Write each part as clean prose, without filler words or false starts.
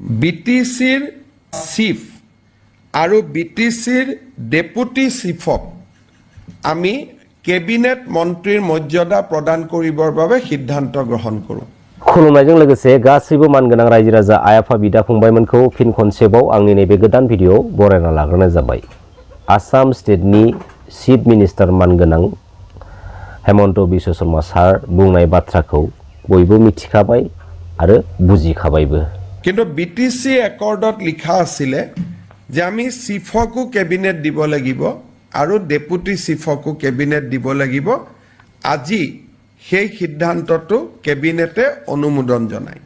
BTCৰ chief আৰু BTCৰ deputy চিফক আমি cabinet মন্ত্ৰীৰ মৰ্যাদা প্ৰদান কৰিবৰ বাবে সিদ্ধান্ত গ্ৰহণ কৰোঁ। खुलुमनायजों लोगोसे गासैबो मानगोनां रायजो राजा आइ आफा बिदा फंबायमोनखौ फिन खनसेबाव आंनि नैबे गोदान भिडिअ बरायना लाग्रोनाय जाबाय। आसाम स्टेटनि चिफ मिनिस्टार मानगोनां हेमन्त बिश्व शर्मा सार बुंनाय बाथ्राखौ बयबो मिथिखाबाय आरो बुजिखाबायबो। কিন্তু BTC একৰ্ডত লিখা আছিলে যে আমি চিফকো কেবিনেট দিব লাগিব আৰু ডেপুটি চিফকো কেবিনেট দিব লাগিব। আজি সেই সিদ্ধান্তটো কেবিনেটে অনুমোদন জনায়।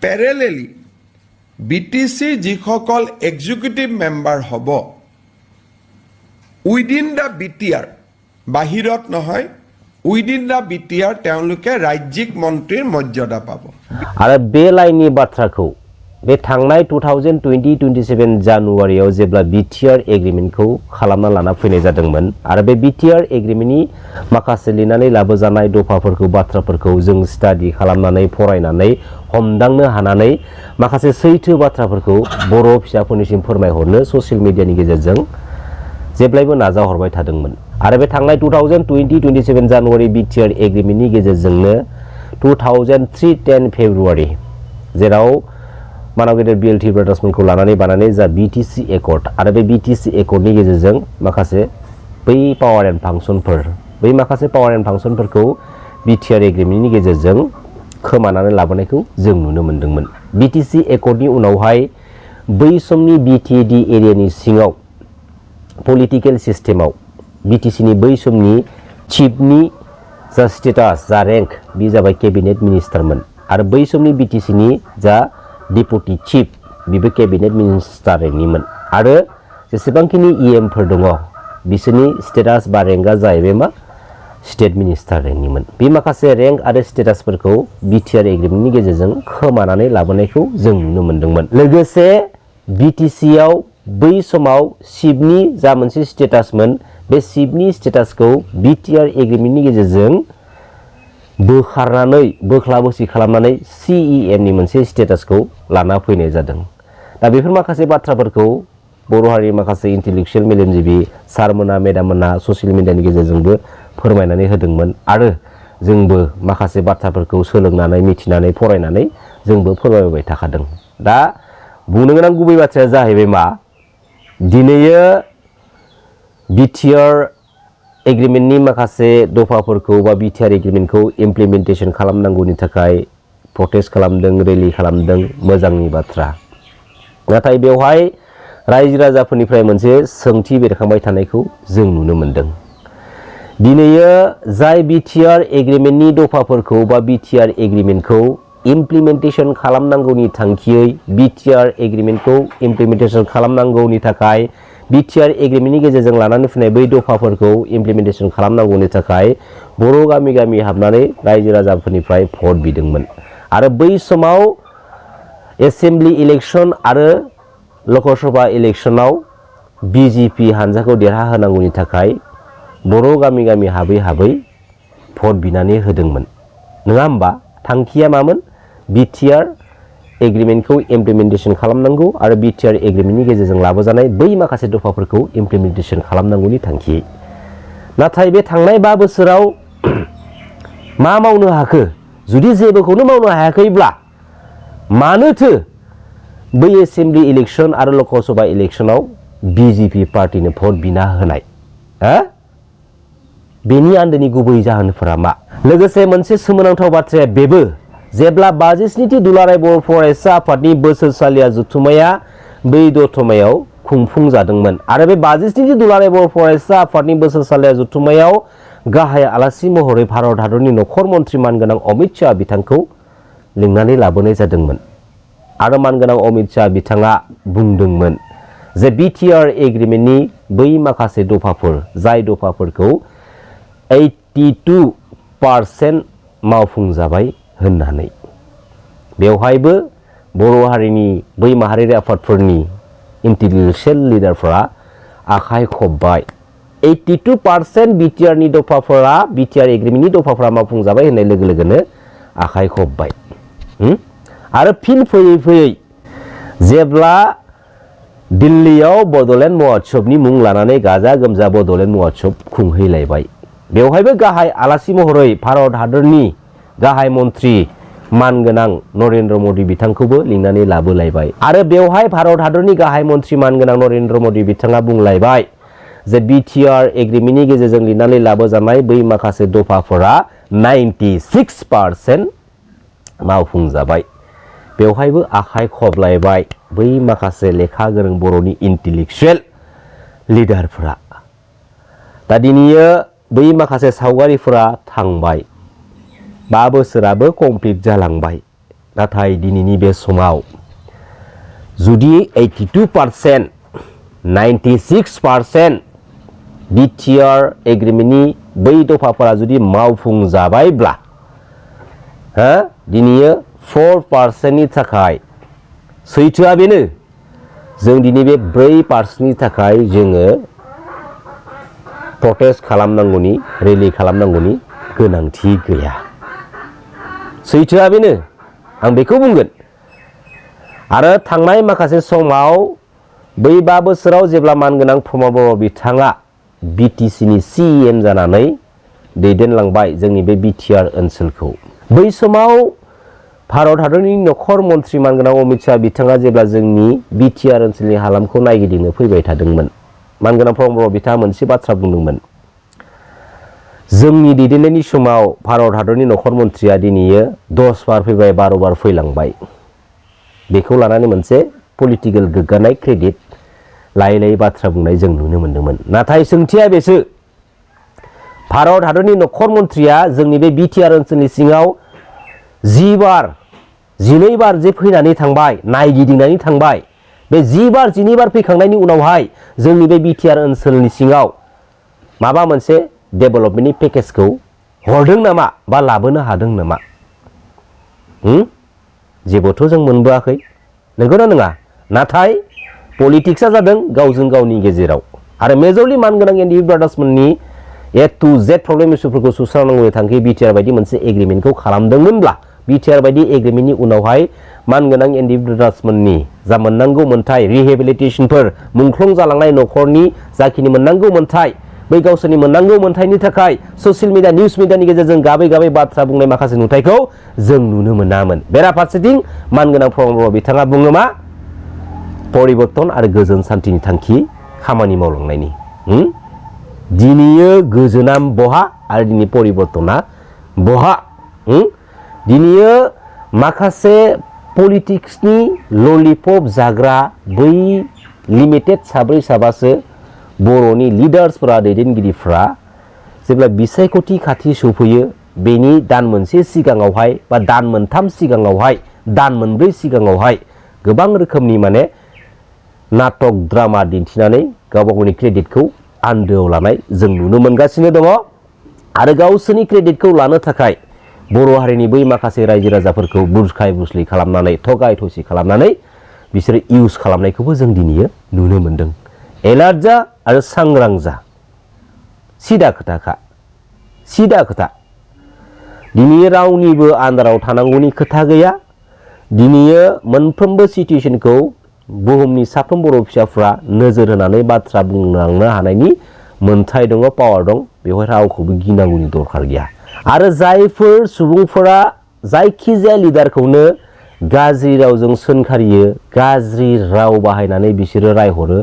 প্যাৰেলেলি BTC যিসকল এক্সিকিউটিভ মেম্বাৰ হ'ব উইদিন দ্য BTR বাহিৰত নহয় উইদিন দ্য BTR তেওঁলোকে ৰাজ্যিক মন্ত্ৰীৰ মৰ্যাদা পাব। आरो बे लाइननि बाथ्राखौ बे थांनाय 2020-27 जानुवारियाव जेब्ला BTR एग्रीमेंटखौ खालामना लाना फैनाय जादोंमोन आरो बे BTR एग्रीमेंटनि माखासे लिरनानै लाबोजानाय दफाफोरखौ बाथ्राफोरखौ जों स्टाडि खालामनानै फरायनानै हमदांनो हानानै माखासे सैथो बाथ्राफोरखौ बर' फिसाफोरनिसिम फोरमायहरनो ससियेल मिडियानि गेजेरजों जेब्लायबो नाजाहरबाय थादोंमोन। आरो बे थांनाय 2020-27 जानुवारि BTR एग्रीमेंटनि गेजेरजोंनो 2003-10 फेब्रुवारि जेराव मानव गेदेर BLT ब्रादार्समोनखौ लानानै बानायनाय जा BTC एकर्ड आरो बे BTC एकर्डनि गेजेरजों माखासे बै पावार एन्ड फांसनफोरखौ BTR एग्रीमेंटनि गेजेरजों खोमानानै लाबोनायखौ जों नुनो मोन्दोंमोन। BTC एकर्डनि उनावहाय बै समनि BTD एरियानि सिङाव पलिटिकेल सिस्टेमाव BTCनि बै समनि चिफनि जा स्टेटास जा रेंक बे जाबाय केबिनेट मिनिस्टारमोन आरो बै समनि BTCनि जा डेपुटी चिफ बेबो केबिनेट मिनिस्टार रेंकनिमोन आरो जेसेबांखिनि EMफोर दङ बिसोरनि स्टेटास बा रेंकआ जाहैबाय मा स्टेट मिनिस्टार रेंकनिमोन। बे माखासे रेंक आरो स्टेटासफोरखौ BTR एग्रीमेंटनि गेजेरजों खोमानानै लाबोनायखौ जों नुनो मोन्दोंमोन। लोगोसे BTCआव बै समाव चिफनि जा मोनसे स्टेटासमोन बे चिफनि स्टेटासखौ BTR एग्रीमेंटनि गेजेरजों बोखारनानै बोख्ला बोसि खालामनानै CEMनि मोनसे स्टेटासखौ लाना फैनाय जादों। दा बेफोर माखासे बाथ्राफोरखौ बर' हारिनि माखासे इन्टेलेक्चुयेल मेलेमजिबि सारमोना मेडाममोना ससियेल मिडियानि गेजेरजोंबो फोरमायनानै होदोंमोन आरो जोंबो माखासे बाथ्राफोरखौ सोलोंनानै मिथिनानै फरायनानै जोंबो फोरमायबाय थाखादों। दा बुंनो गोनां गुबै बाथ्राया जाहैबाय मा दिनैयो BTR एग्रीमेंटनि माखासे दफाफोरखौ बा BTR एग्रीमेंटखौ इमप्लिमेन्टेसन खालामनांगौनि थाखाय प्रटेस्ट खालामदों रेलि खालामदों मोजांनि बाथ्रा। नाथाय बेवहाय रायजो राजाफोरनिफ्राय मोनसे सोंथि बेरखांबाय थानायखौ जों नुनो मोन्दों। दिनैयो जाय BTR एग्रीमेंटनि दफाफोरखौ बा BTR एग्रीमेंटखौ इमप्लिमेन्टेसन खालामनांगौनि थांखियै BTR एग्रीमेंटखौ इमप्लिमेन्टेसन खालामनांगौनि थाखाय BTR एग्रीमेंटनि गेजेरजों लानानै फैनाय बै दफाफोरखौ इमप्लिमेन्टेसन खालामनांगौनि थाखाय बर' गामि गामि हाबनानै रायजो राजाफोरनिफ्राय भट बिदोंमोन आरो बै समाव एसेम्बलि इलेक्सन आरो लकसभा इलेक्सनाव BJP हानजाखौ देरहाहोनांगौनि थाखाय बर' गामि गामि हाबै हाबै भट बिनानै होदोंमोन। नङा होमबा? थांखिया मामोन? BTR एग्रीमेंटखौ इमप्लिमेन्टेसन खालामनांगौ आरो BTR एग्रीमेंटनि गेजेरजों लाबोजानाय बै माखासे दफाफोरखौ इमप्लिमेन्टेसन खालामनांगौनि थांखि। नाथाय बे थांनाय 5 बोसोराव मा मावनो हाखो? जुदि जेबोखौनो मावनो हायाखैब्ला मानोथो बै एसेम्बलि इलेक्सन आरो लकसभा इलेक्सनाव BJP पार्टीनो भट बिना होनाय? बेनि आन्दोनि गुबै जाहोनफोरा मा? लोगोसे मोनसे सोमोनांथाव बाथ्राया बेबो जेब्ला 57थि दुलाराय बर' फरायसा आफादनि बोसोरसालिया जथुम्माया बै दतमायाव खुंफुंजादोंमोन आरो बे 57थि दुलाराय बर' फरायसा आफादनि बोसोरसालिया जथुम्मायाव गाहाय आलासि महरै भारत हादरनि नखर मन्त्रि मानगोनां अमित शाह बिथांखौ लिंनानै लाबोनाय जादोंमोन आरो मानगोनां अमित शाह बिथाङा बुंदोंमोन जे BTR एग्रीमेंटनि बै माखासे दफाफोर जाय दफाफोरखौ 82% मावफुंजाबाय होननानै बेवहायबो बर' हारिनि बै माहारियारि आफादफोरनि इन्टेलेक्चुयेल लिडारफोरा आखाइ खब्बाय। 82% BTRनि दफाफोरा BTR एग्रीमेंटनि दफाफोरा मावफुंजाबाय होननाय लोगो लोगोनो आखाइ खब्बाय। आरो फिन फैयै फैयै जेब्ला दिल्लीयाव बड'लेण्ड महोत्सबनि मुं लानानै गाजा गोमजा बड'लेण्ड महोत्सब खुंहैलायबाय बेवहायबो गाहाय आलासि महरै भारत हादरनि गाहाय मन्त्रि मानगोनां नरेन्द्र मदि बिथांखौबो लिंनानै लाबोलायबाय आरो बेवहाय भारत हादरनि गाहाय मन्त्रि मानगोनां नरेन्द्र मदि बिथाङा बुंलायबाय जे बिटिआर एग्रिमेन्टनि गेजेरजों लिरनानै लाबोजानाय बै माखासे दफाफोरा 96% मावफुंजाबाय बेवहायबो आखाइ खबलायबाय बै माखासे लेखा गोरों बर'नि इन्टेलेक्चुवेल लिडारफोरा दा दिनैयो बै माखासे सावगारिफोरा थांबाय 5 बोसोराबो कमप्लिट जालांबाय नाथाय दिनैनि बे समाव जुदि 82% 96% बिटिआर एग्रिमेन्टनि बै दफाफोरा जुदि मावफुंजाबायब्ला दिनैयो 4% नि थाखाय सैथोआ बेनो जों दिनै बे 4% नि थाखाय जोङो प्रटेस्ट खालामनांगौनि रेलि खालामनांगौनि गोनांथि गैया सैथोआ बेनो आं बेखौ बुंगोन आरो थांनाय माखासे समाव बै 5 बोसोराव जेब्ला मानगोनां प्रमद बर' बिथाङा बिटिसिनि सिएम जानानै दैदेनलांबाय जोंनि बे बिटिआर ओनसोलखौ बै समाव भारत हादरनि नखर मन्त्रि मानगोनां अमित शाह बिथाङा जेब्ला जोंनि बिटिआर ओनसोलनि हालामखौ नायगिदिंनो फैबाय थादोंमोन मानगोनां प्रमद बर' बिथाङा मोनसे बाथ्रा बुंदोंमोन जोंनि दैदेननायनि समाव भारत हादरनि नखर मन्त्रिया दिनैयो 10 बार फैबाय 12 बार फैलांबाय बेखौ लानानै मोनसे पलिटिकेल गोग्गानाय क्रेडिट लायै लायै बाथ्रा बुंनाय जों नुनो मोन्दोंमोन नाथाय सोंथिया बेसो भारत हादरनि नखर मन्त्रिया जोंनि बे बिटिआर ओनसोलनि सिङाव 10 बार 12 बार जे फैनानै थांबाय नायगिदिंनानै थांबाय बे 10 बार 12 बार फैखांनायनि उनावहाय जोंनि बे बिटिआर ओनसोलनि सिङाव माबा मोनसे डेभेलपमेन्टनि पेकेजखौ हरदों नामा बा लाबोनो हादों नामा जेबोथ' जों मोनबोआखै नंगौना नङा नाथाय पलिटिक्सआ जादों गावजों गावनि गेजेराव आरो मेजरलि मानगोनां एनडिएफबि ब्रादार्समोननि ए टु जेड प्रब्लेम इस्युफोरखौ सुस्रांनांगौनि थांखि बिटिआर बायदि मोनसे एग्रिमेन्टखौ खालामदोंमोनब्ला बिटिआर बायदि एग्रिमेन्टनि उनावहाय मानगोनां एनडिएफबि ब्रादार्समोननि जा मोननांगौ मोन्थाय रिहेबिलिटेसनफोर मुंख्लं जालांनाय नखरनि जाखिनि मोननांगौ मोन्थाय बै गावसोरनि मोननांगौ मोन्थायनि थाखाय ससियेल मिडिया निउस मिडियानि गेजेरजों गाबै गाबै बाथ्रा बुंनाय माखासे नुथायखौ जों नुनो मोनामोन बेराफारसेथिं मानगोनां प्रमद बर' बिथाङा बुङो मा परिबर्तन आरो गोजोन सान्थिनि थांखि खामानि मावलांनायनि दिनैयो गोजोना बहा आरो दिनै परिबर्तना बहा दिनैयो माखासे पलिटिक्सनि ललिपप जाग्रा बै लिमिटेड 7 बर'नि लिडार्सफोरा दैदेनगिरिफ्रा जेब्ला बिसायख'थि खाथि सौफैयो बेनि दान मोनसे सिगाङावहाय बा दान मोनथाम सिगाङावहाय दान मोनब्रै सिगाङावहाय गोबां रोखोमनि माने नाटक ड्रामा दिन्थिनानै गावबा गावनि क्रेडिटखौ आन्दोआव लानाय जों नुनो मोनगासिनो दङ आरो गावसोरनि क्रेडिटखौ लानो थाखाय बर' हारिनि बै माखासे रायजो राजाफोरखौ बुरखाय बुस्लि खालामनानै थगाय थसि खालामनानै बिसोरो इउज खालामनायखौबो जों दिनैयो नुनो मोन्दों एलार्ट जा आरो सांग्रां जा सिदा खोथा दिनै रावनिबो आन्दाराव थानांगौनि खोथा गैया दिनैयो मोनफ्रोमबो सिटुएसनखौ बुहुमनि साफ्रोम बर' फिसाफ्रा नोजोर होनानै बाथ्रा बुंलांनो हानायनि मोन्थाय दङ पावार दं बेवहाय रावखौबो गिनांगौनि दरखार गैया आरो जायफोर सुबुंफोरा जायखिजाया लिडारखौनो गाज्रि रावजों सोंखारियो गाज्रि राव बाहायनानै बिसोरो रायहरो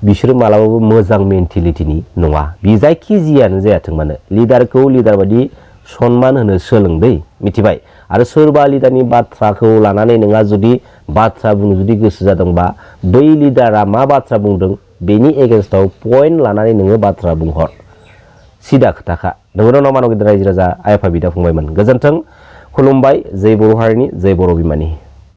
बिसोरो मालाबाबो मोजां मेन्टेलिटिनि नङा बि जायखिजायानो जायाथों मानो लिडारखौ लिडार बायदि सनमान होनो सोलोंदै मिथिबाय आरो सोरबा लिडारनि बाथ्राखौ लानानै नोंहा जुदि बाथ्रा बुंनो जुदि गोसो जादोंबा बै लिडारा मा बाथ्रा बुंदों बेनि एगेन्स्टआव पइन्ट लानानै नोङो बाथ्रा बुंहर सिदा खोथाखा नंगौना नङा मानव गिदिर रायजो राजा आइ आफा बिदा फंबायमोन गोजोन्थों खुलुमबाय जय बर' हारिनि जय बर' बिमानि